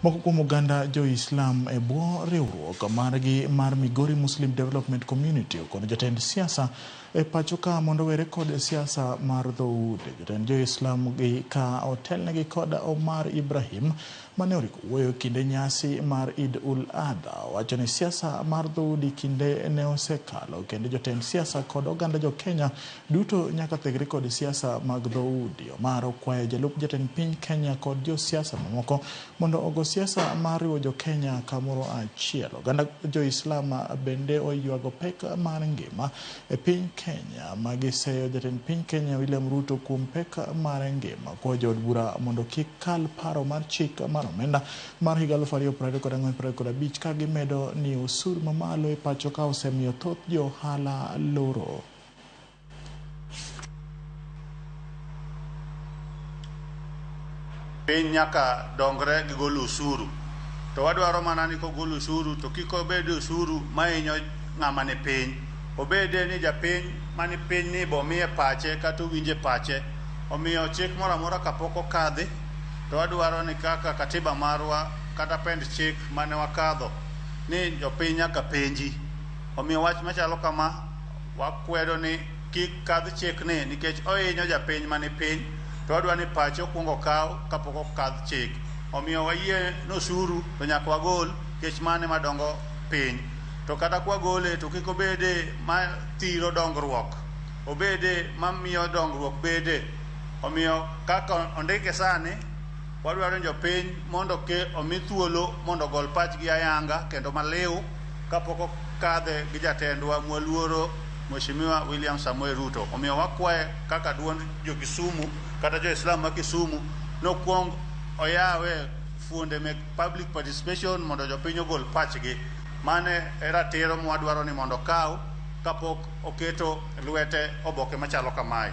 Moko kuom oganda jo-Islam e bwo riwruok margi mar Migori Muslim Development Community okono jotend siasa e pacho ka mondo owere kod siasa mar dhoudi. Jotend jo-Islam gi ka otelnegi kod Omar Ibrahim mane oriko wuoyo kinde nyasi mar Eid ul Adha wacho ni siasa mar dhoudi kinde ne osekalo kendo jotend siasa kod oganda jo Kenya duto nyaka thegre kod siasa mag dhoudi. Omar okwayo jalup jatend piny Kenya kod josiasa mamoko mondo ogo siasa mar riwo jo Kenya kamoro achiel. Oganda jo-Islam bende oywago pek mar ngima e piny Kenya ma giseyo jatend piny Kenya William Ruto kuom pek mar ngima. Kwayo jood bura mondo kik kal paro mar chik mar omenda mar higa 2024-2025 ka gimedo ni osuru mamalo e pacho ka osemiyo thoth jo ohala loro. Piny nyaka dongre gi golo osuru. To wadwaro mana ni kogol osuru to kik obed osuru mahinyo ng'ama ni piny. Obede ni japiny mani piny ni bo miye pache kata owinje pache. Omiyo chik moro amora kapok okadhi to wadwaro ni kaka katiba marwa kata pend chik mane wakadho ni jopiny nyaka penji. Omiyo wach machalo kama wakwedo ni kik kadh chikni nikech ohinyo japiny mani piny to wadwa ni pache okuong okaw kapok okadh chik. Omiyo wayie ni osuru to nyaka wagol nikech mano ema dongo piny. To kata kwagole to kik obede ma thiro dongruok, obede mamiyo dongruok bede. Omiyo kaka ondike sani, wadwaro ni jopiny mondo omi thuolo mondo ogol pachgi ayanga kendo maliw kapok okadhe gi jatendwa mwaluoro Mheshimiwa William Samoei Ruto. Omiyo wakwaye kaka duond jo Kisumu kata jo Islam ma Kisumu nokwong oyawe fuonde mek public participation mondo jopiny ogol pachgi. Mane e ratiro mwadwaro ni mondo okaw kapok oketo lwete oboke machalo kamae.